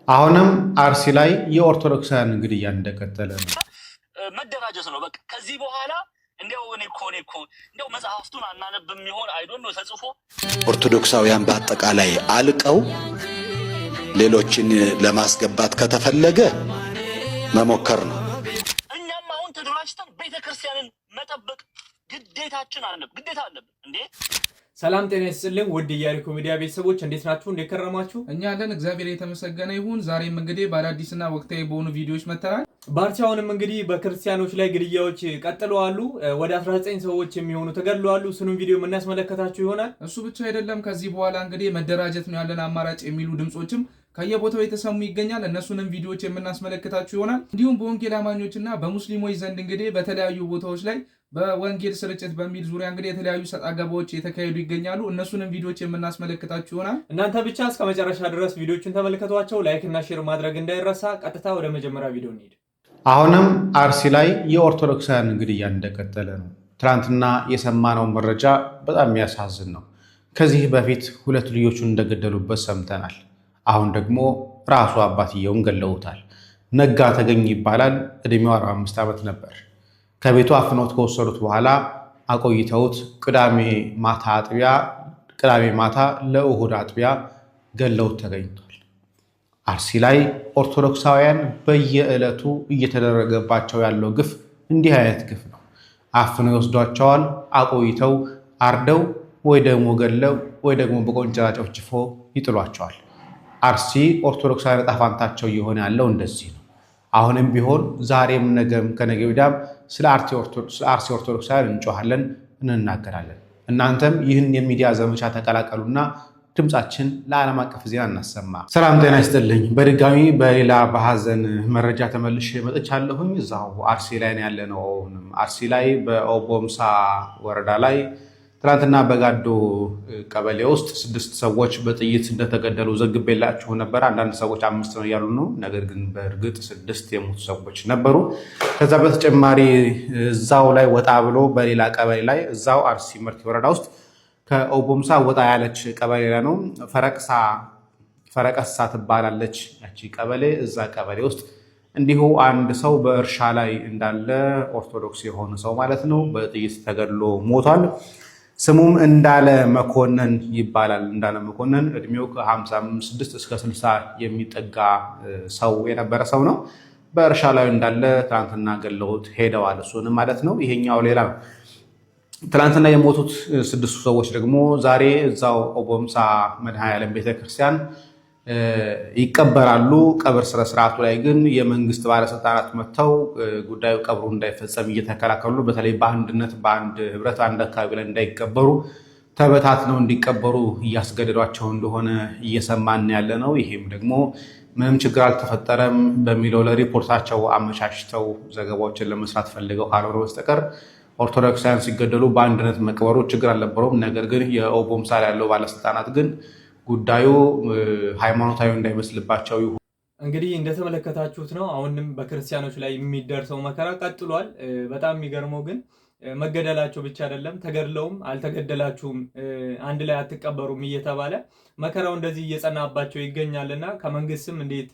አሁንም አርሲ ላይ የኦርቶዶክሳውያን ግድያ እንደቀጠለ ነው። መደራጀት ነው በቃ። ከዚህ በኋላ እንዲያው እኔ እኮ እንዲያው መጽሐፍቱን አናነብም ይሆን፣ I don't know፣ ተጽፎ ኦርቶዶክሳውያን በአጠቃላይ አልቀው ሌሎችን ለማስገባት ከተፈለገ መሞከር ነው። እኛም አሁን ተደራጅተን ቤተክርስቲያንን መጠበቅ ግዴታችን አለብን፣ ግዴታ አለብን እንዴ። ሰላም ጤና ይስጥልኝ ውድ የኢያሪኮ ሚዲያ ቤተሰቦች፣ እንዴት ናችሁ? እንዴት ከረማችሁ? እኛ አለን፣ እግዚአብሔር የተመሰገነ ይሁን። ዛሬም እንግዲህ በአዳዲስና ወቅታዊ በሆኑ ቪዲዮዎች መጥተናል። ባርቻ አሁንም እንግዲህ በክርስቲያኖች ላይ ግድያዎች ቀጥለዋሉ። ወደ 19 ሰዎች የሚሆኑ ተገድለዋሉ። እሱንም ቪዲዮ የምናስመለከታችሁ ይሆናል። እሱ ብቻ አይደለም፣ ከዚህ በኋላ እንግዲህ መደራጀት ነው ያለን አማራጭ የሚሉ ድምፆችም ከየቦታው የተሰሙ ይገኛል። እነሱንም ቪዲዮዎች የምናስመለክታችሁ ይሆናል። እንዲሁም በወንጌል አማኞችና በሙስሊሞች ዘንድ እንግዲህ በተለያዩ ቦታዎች ላይ በወንጌል ስርጭት በሚል ዙሪያ እንግዲህ የተለያዩ ሰጣ ገባዎች የተካሄዱ ይገኛሉ። እነሱንም ቪዲዮዎች የምናስመለክታችሁ ይሆናል። እናንተ ብቻ እስከ መጨረሻ ድረስ ቪዲዮቹን ተመልከቷቸው። Like እና share ማድረግ እንዳይረሳ። ቀጥታ ወደ መጀመሪያ ቪዲዮ እንሂድ። አሁንም አርሲ ላይ የኦርቶዶክሳውያን ግድያ እንደቀጠለ ነው። ትናንትና የሰማነው መረጃ በጣም የሚያሳዝን ነው። ከዚህ በፊት ሁለት ልጆቹን እንደገደሉበት ሰምተናል። አሁን ደግሞ ራሱ አባትየውን ገለውታል። ነጋ ተገኝ ይባላል። እድሜው 45 ዓመት ነበር። ከቤቱ አፍነውት ከወሰዱት በኋላ አቆይተውት ቅዳሜ ማታ ለእሁድ አጥቢያ ገለውት ተገኝቷል። አርሲ ላይ ኦርቶዶክሳውያን በየዕለቱ እየተደረገባቸው ያለው ግፍ እንዲህ አይነት ግፍ ነው። አፍነው ይወስዷቸዋል። አቆይተው አርደው ወይ ደግሞ ገለው ወይ ደግሞ በቆንጨራ ጨፍጭፎ ይጥሏቸዋል። አርሲ ኦርቶዶክሳውያን ዕጣ ፈንታቸው እየሆነ ያለው እንደዚህ ነው። አሁንም ቢሆን ዛሬም፣ ነገም ከነገ ወዲያም ስለ አርሲ ኦርቶዶክሳውያን እንጮሃለን፣ እንናገራለን። እናንተም ይህን የሚዲያ ዘመቻ ተቀላቀሉና ድምፃችን ለዓለም አቀፍ ዜና እናሰማ። ሰላም ጤና ይስጥልኝ። በድጋሚ በሌላ በሀዘን መረጃ ተመልሼ መጥቻለሁኝ። እዛው አርሲ ላይ ነው ያለነው። አሁንም አርሲ ላይ በኦቦምሳ ወረዳ ላይ ትናንትና በጋዶ ቀበሌ ውስጥ ስድስት ሰዎች በጥይት እንደተገደሉ ዘግቤላችሁ ነበር። አንዳንድ ሰዎች አምስት ነው እያሉ ነው። ነገር ግን በእርግጥ ስድስት የሞቱ ሰዎች ነበሩ። ከዛ በተጨማሪ እዛው ላይ ወጣ ብሎ በሌላ ቀበሌ ላይ፣ እዛው አርሲ መርቲ ወረዳ ውስጥ ከኦቦምሳ ወጣ ያለች ቀበሌ ላይ ነው። ፈረቀሳ ትባላለች ያቺ ቀበሌ። እዛ ቀበሌ ውስጥ እንዲሁ አንድ ሰው በእርሻ ላይ እንዳለ፣ ኦርቶዶክስ የሆነ ሰው ማለት ነው፣ በጥይት ተገድሎ ሞቷል። ስሙም እንዳለ መኮንን ይባላል። እንዳለ መኮንን እድሜው ከ56 እስከ 60 የሚጠጋ ሰው የነበረ ሰው ነው። በእርሻ ላይ እንዳለ ትናንትና ገለውት ሄደዋል። እሱንም ማለት ነው። ይሄኛው ሌላ ነው። ትናንትና የሞቱት ስድስቱ ሰዎች ደግሞ ዛሬ እዛው ኦቦምሳ መድኃኔዓለም ቤተክርስቲያን ይቀበራሉ። ቀብር ስነስርዓቱ ላይ ግን የመንግስት ባለስልጣናት መጥተው ጉዳዩ ቀብሩ እንዳይፈጸም እየተከላከሉ፣ በተለይ በአንድነት በአንድ ህብረት አንድ አካባቢ ላይ እንዳይቀበሩ ተበታትነው እንዲቀበሩ እያስገደዷቸው እንደሆነ እየሰማን ያለ ነው። ይሄም ደግሞ ምንም ችግር አልተፈጠረም በሚለው ለሪፖርታቸው አመቻችተው ዘገባዎችን ለመስራት ፈልገው ካልሆነ በስተቀር ኦርቶዶክሳውያን ሲገደሉ በአንድነት መቅበሩ ችግር አልነበረውም። ነገር ግን የኦቦምሳ ያለው ባለስልጣናት ግን ጉዳዩ ሃይማኖታዊ እንዳይመስልባቸው ይሁን። እንግዲህ እንደተመለከታችሁት ነው። አሁንም በክርስቲያኖች ላይ የሚደርሰው መከራ ቀጥሏል። በጣም የሚገርመው ግን መገደላቸው ብቻ አይደለም፣ ተገድለውም አልተገደላችሁም፣ አንድ ላይ አትቀበሩም እየተባለ መከራው እንደዚህ እየጸናባቸው ይገኛል። እና ከመንግስትም እንዴት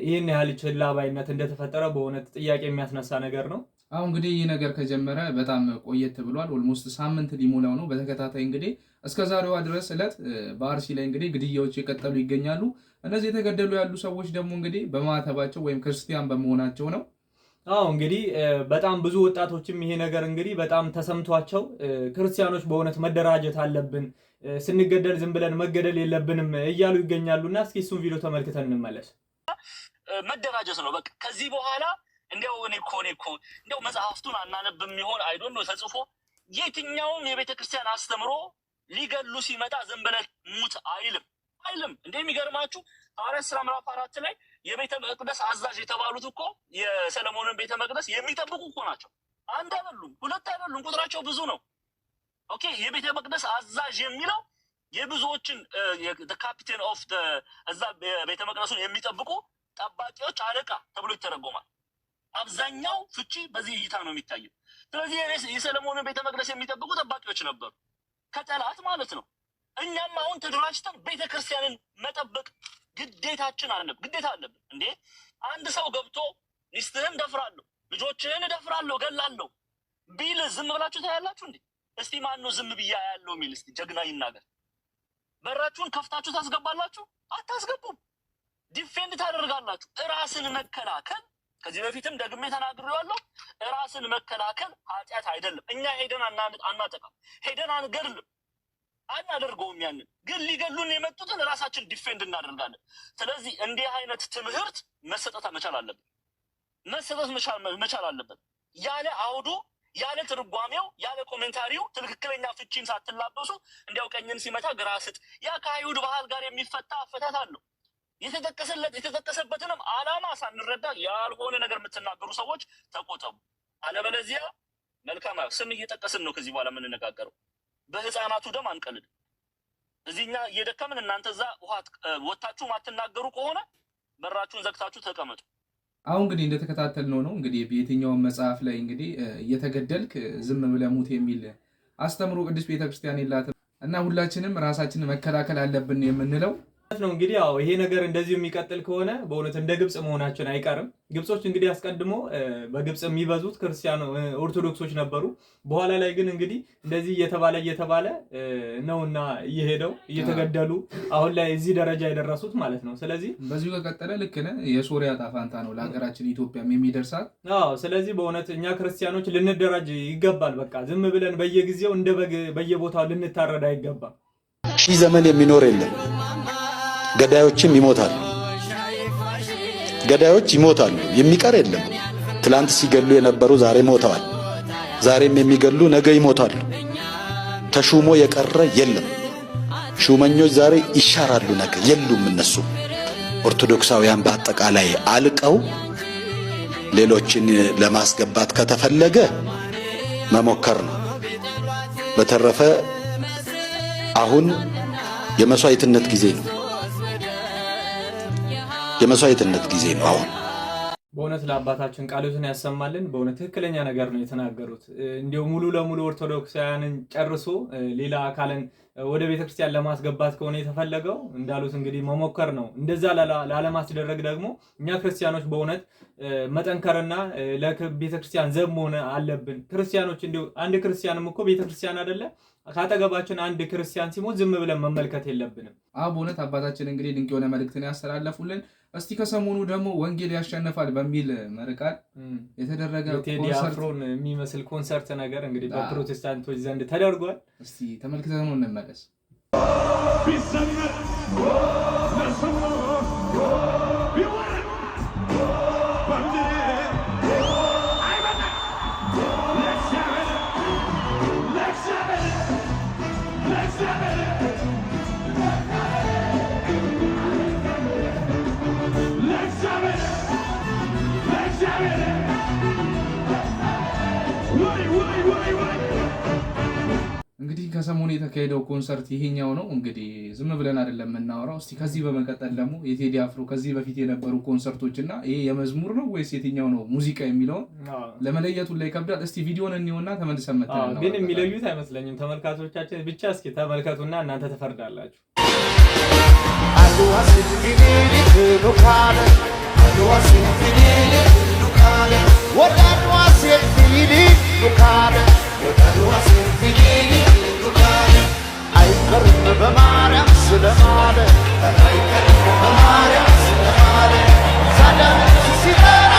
ይህን ያህል ችላ ባይነት እንደተፈጠረ በእውነት ጥያቄ የሚያስነሳ ነገር ነው። አሁን እንግዲህ ይህ ነገር ከጀመረ በጣም ቆየት ብሏል። Almost ሳምንት ሊሞላው ነው። በተከታታይ እንግዲህ እስከ ዛሬዋ ድረስ ዕለት በአርሲ ላይ እንግዲህ ግድያዎች የቀጠሉ ይገኛሉ። እነዚህ የተገደሉ ያሉ ሰዎች ደግሞ እንግዲህ በማዕተባቸው ወይም ክርስቲያን በመሆናቸው ነው። አዎ፣ እንግዲህ በጣም ብዙ ወጣቶችም ይሄ ነገር እንግዲህ በጣም ተሰምቷቸው ክርስቲያኖች በእውነት መደራጀት አለብን፣ ስንገደል ዝም ብለን መገደል የለብንም እያሉ ይገኛሉ። እና እስኪ እሱን ቪዲዮ ተመልክተን እንመለስ። መደራጀት ነው በቃ። ከዚህ በኋላ እንዲያው እኔ እኮ እንዲያው መጽሐፍቱን አናነብም ይሆን፣ I don't know፣ ተጽፎ የትኛውም የቤተ ክርስቲያን አስተምሮ ሊገሉ ሲመጣ ዝም ብለህ ሙት አይልም፣ አይልም። እንደሚገርማችሁ ሐዋርያት ሥራ ምዕራፍ 4 ላይ የቤተ መቅደስ አዛዥ የተባሉት እኮ የሰለሞንን ቤተ መቅደስ የሚጠብቁ እኮ ናቸው። አንድ አይደሉም፣ ሁለት አይደሉም፣ ቁጥራቸው ብዙ ነው። Okay፣ የቤተ መቅደስ አዛዥ የሚለው የብዙዎችን captain of እዛ ቤተ መቅደሱን የሚጠብቁ ጠባቂዎች አለቃ ተብሎ ይተረጎማል። አብዛኛው ፍቺ በዚህ እይታ ነው የሚታየው። ስለዚህ የሰለሞንን ቤተ መቅደስ የሚጠብቁ ጠባቂዎች ነበሩ፣ ከጠላት ማለት ነው። እኛም አሁን ተደራጅተን ቤተ ክርስቲያንን መጠበቅ ግዴታችን አለብን፣ ግዴታ አለብን። እንዴ አንድ ሰው ገብቶ ሚስትህን ደፍራለሁ፣ ልጆችህን እደፍራለሁ፣ እገላለሁ ቢል ዝም ብላችሁ ታያላችሁ እንዴ? እስቲ ማን ነው ዝም ብያ ያለው የሚል እስቲ ጀግና ይናገር። በራችሁን ከፍታችሁ ታስገባላችሁ? አታስገቡም። Defend ታደርጋላችሁ። እራስን መከላከል ከዚህ በፊትም ደግሜ ተናግሬዋለሁ። እራስን መከላከል ኃጢአት አይደለም። እኛ ሄደን አናጠቃም፣ ሄደን አንገድልም፣ አናደርገውም። ያንን ግን ሊገሉን የመጡትን እራሳችን defend እናደርጋለን። ስለዚህ እንዲህ አይነት ትምህርት መሰጠት መቻል አለበት፣ መሰጠት መቻል አለበት። ያለ አውዱ፣ ያለ ትርጓሜው፣ ያለ commentary ው ትክክለኛ ፍቺን ሳትላበሱ እንዲያው ቀኝን ሲመታ ግራ ስጥ፣ ያ ከአይሁድ ባህል ጋር የሚፈታ አፈታት አለው። የተጠቀሰበትንም ዓላማ ሳንረዳ ያልሆነ ነገር የምትናገሩ ሰዎች ተቆጠቡ። አለበለዚያ መልካም ስም እየጠቀስን ነው ከዚህ በኋላ የምንነጋገረው። በህፃናቱ ደም አንቀልድ። እዚህኛ እየደከምን እናንተ እዛ ውሃ ወታችሁ ማትናገሩ ከሆነ በራችሁን ዘግታችሁ ተቀመጡ። አሁን እንግዲህ እንደተከታተልነው ነው እንግዲህ በየትኛውም መጽሐፍ ላይ እንግዲህ እየተገደልክ ዝም ብለህ ሙት የሚል አስተምሮ ቅዱስ ቤተክርስቲያን የላትም እና ሁላችንም ራሳችንን መከላከል አለብን የምንለው ነው። እንግዲህ ያው ይሄ ነገር እንደዚሁ የሚቀጥል ከሆነ በእውነት እንደ ግብጽ መሆናችን አይቀርም። ግብጾች እንግዲህ አስቀድሞ በግብጽ የሚበዙት ክርስቲያን ኦርቶዶክሶች ነበሩ። በኋላ ላይ ግን እንግዲህ እንደዚህ እየተባለ እየተባለ ነውና እየሄደው እየተገደሉ አሁን ላይ እዚህ ደረጃ የደረሱት ማለት ነው። ስለዚህ በዚሁ ከቀጠለ ልክ ነህ፣ የሶሪያ ዕጣ ፈንታ ነው ለሀገራችን ኢትዮጵያም የሚደርሳት። አዎ፣ ስለዚህ በእውነት እኛ ክርስቲያኖች ልንደራጅ ይገባል። በቃ ዝም ብለን በየጊዜው እንደ በግ በየቦታው ልንታረድ አይገባም። ሺህ ዘመን የሚኖር የለም። ገዳዮችም ይሞታሉ። ገዳዮች ይሞታሉ፣ የሚቀር የለም። ትላንት ሲገሉ የነበሩ ዛሬ ሞተዋል። ዛሬም የሚገሉ ነገ ይሞታሉ። ተሹሞ የቀረ የለም። ሹመኞች ዛሬ ይሻራሉ፣ ነገ የሉም እነሱ። ኦርቶዶክሳውያን በአጠቃላይ አልቀው ሌሎችን ለማስገባት ከተፈለገ መሞከር ነው። በተረፈ አሁን የመስዋዕትነት ጊዜ ነው። የመስዋዕትነት ጊዜ ነው አሁን። በእውነት ለአባታችን ቃሉትን ያሰማልን። በእውነት ትክክለኛ ነገር ነው የተናገሩት። እንዲሁ ሙሉ ለሙሉ ኦርቶዶክሳውያንን ጨርሶ ሌላ አካልን ወደ ቤተክርስቲያን ለማስገባት ከሆነ የተፈለገው እንዳሉት እንግዲህ መሞከር ነው። እንደዛ ላለማስደረግ ደግሞ እኛ ክርስቲያኖች በእውነት መጠንከርና ለቤተክርስቲያን ዘብ መሆን አለብን። ክርስቲያኖች እንዲሁ አንድ ክርስቲያንም እኮ ቤተክርስቲያን አይደለ? ካጠገባችን አንድ ክርስቲያን ሲሞት ዝም ብለን መመልከት የለብንም። አዎ በእውነት አባታችን እንግዲህ ድንቅ የሆነ መልእክትን ያስተላለፉልን። እስቲ ከሰሞኑ ደግሞ ወንጌል ያሸንፋል በሚል መሪ ቃል የተደረገ የቴዲ አፍሮን የሚመስል ኮንሰርት ነገር እንግዲህ በፕሮቴስታንቶች ዘንድ ተደርጓል። እስቲ ተመልክተን ነው እንመለስ። እንግዲህ ከሰሞኑ የተካሄደው ኮንሰርት ይሄኛው ነው። እንግዲህ ዝም ብለን አይደለም የምናወራው። እስቲ ከዚህ በመቀጠል ደግሞ የቴዲ አፍሮ ከዚህ በፊት የነበሩ ኮንሰርቶች እና ይሄ የመዝሙር ነው ወይስ የትኛው ነው ሙዚቃ የሚለውን ለመለየቱ ላይ ይከብዳል። እስቲ ቪዲዮን እንየውና ተመልሰን መተን ግን የሚለዩት አይመስለኝም ተመልካቾቻችን። ብቻ እስኪ ተመልከቱና እናንተ ተፈርዳላችሁ። አይቀርም በማርያም ስለማለ በማርያም ስለማለ ሲጠራ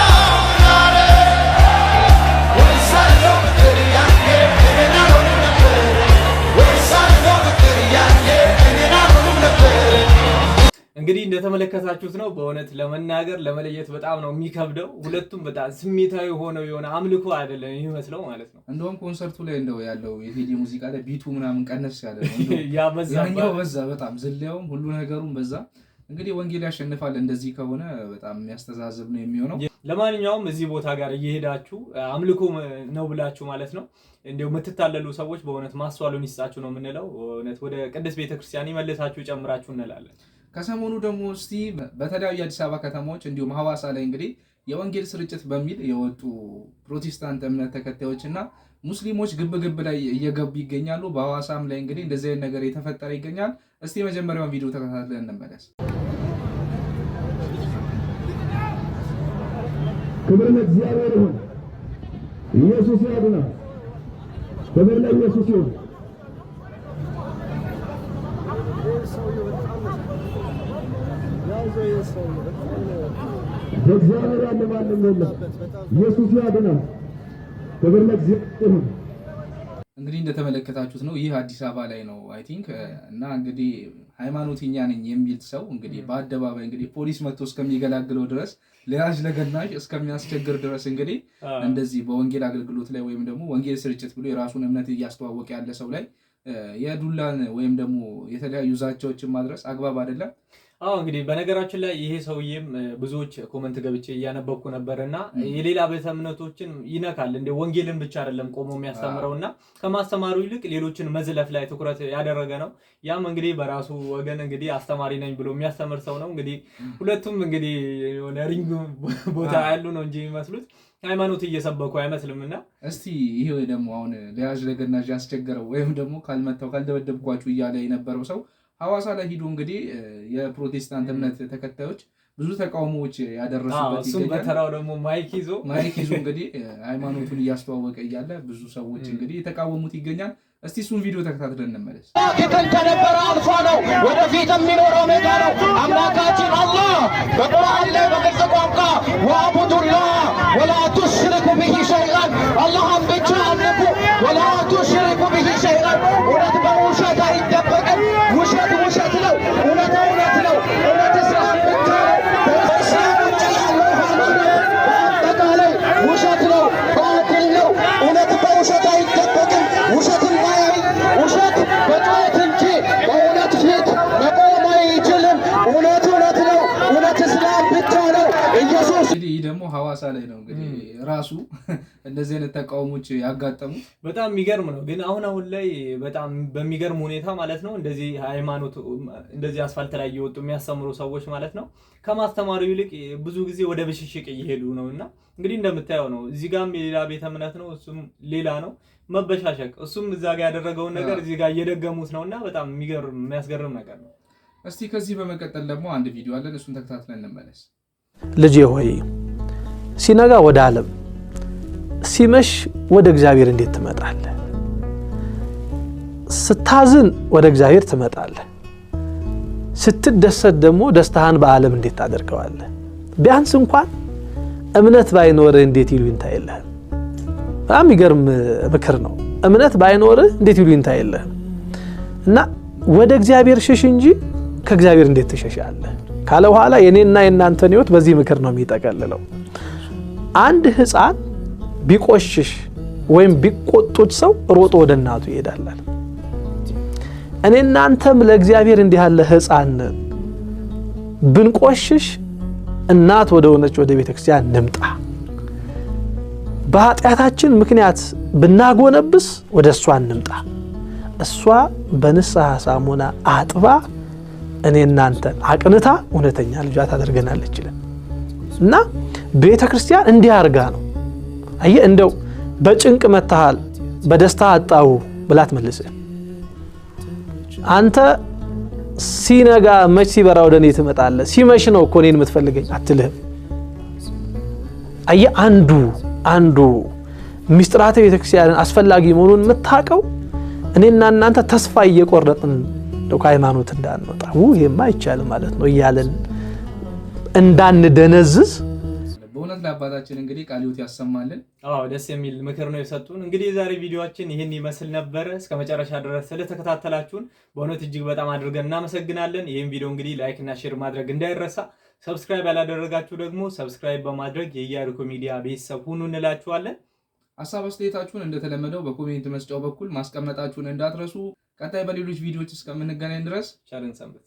እንግዲህ እንደተመለከታችሁት ነው። በእውነት ለመናገር ለመለየት በጣም ነው የሚከብደው። ሁለቱም በጣም ስሜታዊ ሆነው የሆነ አምልኮ አይደለም የሚመስለው ማለት ነው። እንደውም ኮንሰርቱ ላይ እንደው ያለው የቴዲ ሙዚቃ ላይ beat ኡ ምናምን ቀነስ ያለ ነው፣ ያኛው በዛ በጣም ዝለያውም ሁሉ ነገሩም በዛ። እንግዲህ ወንጌል ያሸንፋል እንደዚህ ከሆነ በጣም የሚያስተዛዝብ ነው የሚሆነው። ለማንኛውም እዚህ ቦታ ጋር እየሄዳችሁ አምልኮ ነው ብላችሁ ማለት ነው እንዲሁ የምትታለሉ ሰዎች በእውነት ማስተዋሉን ይስጣችሁ ነው የምንለው። እውነት ወደ ቅድስት ቤተክርስቲያን ይመልሳችሁ ጨምራችሁ እንላለን። ከሰሞኑ ደግሞ እስቲ በተለያዩ የአዲስ አበባ ከተማዎች እንዲሁም ሐዋሳ ላይ እንግዲህ የወንጌል ስርጭት በሚል የወጡ ፕሮቴስታንት እምነት ተከታዮች እና ሙስሊሞች ግብግብ ላይ እየገቡ ይገኛሉ። በሐዋሳም ላይ እንግዲህ እንደዚህ አይነት ነገር የተፈጠረ ይገኛል። እስቲ የመጀመሪያውን ቪዲዮ ተከታትለን እንመለስ። ክብር ለእግዚአብሔር ይሁን። ኢየሱስ ያድናል። ክብር ለኢየሱስ ይሁን። በእግዚአብሔር ያለ ማንም የለም። ኢየሱስ ያድናል። ክብር ለእግዚአብሔር ይሁን። እንግዲህ እንደተመለከታችሁት ነው። ይህ አዲስ አበባ ላይ ነው I think። እና እንግዲህ ሃይማኖተኛ ነኝ የሚል ሰው እንግዲህ በአደባባይ እንግዲህ ፖሊስ መጥቶ እስከሚገላግለው ድረስ፣ ለያዥ ለገናዥ እስከሚያስቸግር ድረስ እንግዲህ እንደዚህ በወንጌል አገልግሎት ላይ ወይም ደግሞ ወንጌል ስርጭት ብሎ የራሱን እምነት እያስተዋወቀ ያለ ሰው ላይ የዱላን ወይም ደግሞ የተለያዩ ዛቻዎችን ማድረስ አግባብ አይደለም። አዎ፣ እንግዲህ በነገራችን ላይ ይሄ ሰውዬም ብዙዎች comment ገብቼ እያነበብኩ ነበር እና የሌላ ቤተ እምነቶችን ይነካል። እንደ ወንጌልን ብቻ አይደለም ቆሞ የሚያስተምረው እና ከማስተማሩ ይልቅ ሌሎችን መዝለፍ ላይ ትኩረት ያደረገ ነው። ያም እንግዲህ በራሱ ወገን እንግዲህ አስተማሪ ነኝ ብሎ የሚያስተምር ሰው ነው። እንግዲህ ሁለቱም እንግዲህ የሆነ ring ቦታ ያሉ ነው እንጂ የሚመስሉት ሃይማኖት እየሰበኩ አይመስልም። እና እስቲ ይሄ ደግሞ አሁን ለያዥ ለገናዥ ያስቸገረው ወይም ደግሞ ካልመታው ካልደበደብኳችሁ እያለ የነበረው ሰው ሐዋሳ ላይ ሂዶ እንግዲህ የፕሮቴስታንት እምነት ተከታዮች ብዙ ተቃውሞዎች ያደረሱበት እሱም ይገኛል። በተራው ደግሞ mic ይዞ mic ይዞ እንግዲህ ሃይማኖቱን እያስተዋወቀ እያለ ብዙ ሰዎች እንግዲህ የተቃወሙት ይገኛል። እስቲ እሱን ቪዲዮ ተከታትለን እንመለስ። ጥንት የነበረ አልፋ ነው፣ ወደፊት የሚኖረው ኦሜጋ ነው። አምላካችን አላህ በቁርአን ላይ በግልጽ ቋንቋ واعبدوا الله ولا تشركوا به شيئا፣ አላህን ብቻ አምልኩ፣ ولا تشركوا به شيئا። እውነት በውሸት አይደበቅም። ውሸት ውሸት ነው፣ እውነት እውነት ነው። እውነት እስላም ብቻ ነው። ከእስላም ውጭ ያለው ሃይማኖት በአጠቃላይ ውሸት ነው፣ ባጢል ነው። እውነት በውሸት አይደበቅም። ውሸት ውሸት በጩኸት እንጂ በእውነት ፊት መቆም አይችልም። እውነት እውነት ነው። እውነት እስላም ብቻ ነው። ኢየሱስ እንግዲህ ይህ ደግሞ ሐዋሳ ላይ ነው እንግዲህ ራሱ እንደዚህ አይነት ተቃውሞች ያጋጠሙት። በጣም የሚገርም ነው። ግን አሁን አሁን ላይ በጣም በሚገርም ሁኔታ ማለት ነው እንደዚህ ሃይማኖት እንደዚህ አስፋልት ላይ እየወጡ የሚያስተምሩ ሰዎች ማለት ነው ከማስተማሩ ይልቅ ብዙ ጊዜ ወደ ብሽሽቅ እየሄዱ ነው። እና እንግዲህ እንደምታየው ነው። እዚህ ጋርም የሌላ ቤተ እምነት ነው፣ እሱም ሌላ ነው መበሻሸቅ። እሱም እዛ ጋር ያደረገውን ነገር እዚህ ጋር እየደገሙት ነው። እና በጣም የሚገርም የሚያስገርም ነገር ነው። እስቲ ከዚህ በመቀጠል ደግሞ አንድ ቪዲዮ አለን፣ እሱን ተከታትለን እንመለስ። ልጄ ሆይ፣ ሲነጋ ወደ ዓለም ሲመሽ ወደ እግዚአብሔር እንዴት ትመጣለህ? ስታዝን ወደ እግዚአብሔር ትመጣለህ። ስትደሰት ደግሞ ደስታህን በዓለም እንዴት ታደርገዋለህ? ቢያንስ እንኳን እምነት ባይኖርህ እንዴት ይሉኝታ የለህም? በጣም የሚገርም ምክር ነው። እምነት ባይኖርህ እንዴት ይሉኝታ የለህም? እና ወደ እግዚአብሔር ሽሽ እንጂ ከእግዚአብሔር እንዴት ትሸሻለህ ካለ በኋላ የኔና የእናንተን ሕይወት በዚህ ምክር ነው የሚጠቀልለው። አንድ ሕፃን ቢቆሽሽ ወይም ቢቆጡት ሰው ሮጦ ወደ እናቱ ይሄዳል። እኔ እናንተም ለእግዚአብሔር እንዲህ ያለ ሕፃን ነን። ብንቆሽሽ እናት ወደ ሆነች ወደ ቤተ ክርስቲያን እንምጣ። በኃጢአታችን ምክንያት ብናጎነብስ ወደ እሷ እንምጣ። እሷ በንስሐ ሳሙና አጥባ እኔ እናንተን አቅንታ እውነተኛ ልጇ ታደርገናለች ይላል። እና ቤተ ክርስቲያን እንዲህ አርጋ ነው። አየህ፣ እንደው በጭንቅ መታሃል በደስታ አጣው ብላ አትመልስህ። አንተ ሲነጋ መች ሲበራ ወደ እኔ ትመጣለህ? ሲመሽ ነው እኮ እኔን የምትፈልገኝ አትልህም። አየህ፣ አንዱ ሚስጥራተ ቤተክርስቲያንን አስፈላጊ መሆኑን የምታውቀው እኔና እናንተ ተስፋ እየቆረጥን እንደው ከሃይማኖት እንዳንወጣ፣ ይሄማ አይቻልም ማለት ነው እያለን እንዳንደነዝዝ። በእውነት ለአባታችን እንግዲህ ቃለ ሕይወት ያሰማልን። አዎ፣ ደስ የሚል ምክር ነው የሰጡን። እንግዲህ የዛሬ ቪዲዮአችን ይህን ይመስል ነበረ። እስከ መጨረሻ ድረስ ስለተከታተላችሁን በእውነት እጅግ በጣም አድርገን እናመሰግናለን። ይህን ቪዲዮ እንግዲህ like እና share ማድረግ እንዳይረሳ። Subscribe ያላደረጋችሁ ደግሞ subscribe በማድረግ የኢያሪኮ ሚዲያ ቤተሰብ ሁኑ እንላችኋለን። ሀሳብ አስተያየታችሁን እንደተለመደው በ comment መስጫው በኩል ማስቀመጣችሁን እንዳትረሱ። ቀጣይ በሌሎች ቪዲዮዎች እስከምንገናኝ ድረስ ቸር እንሰንብት።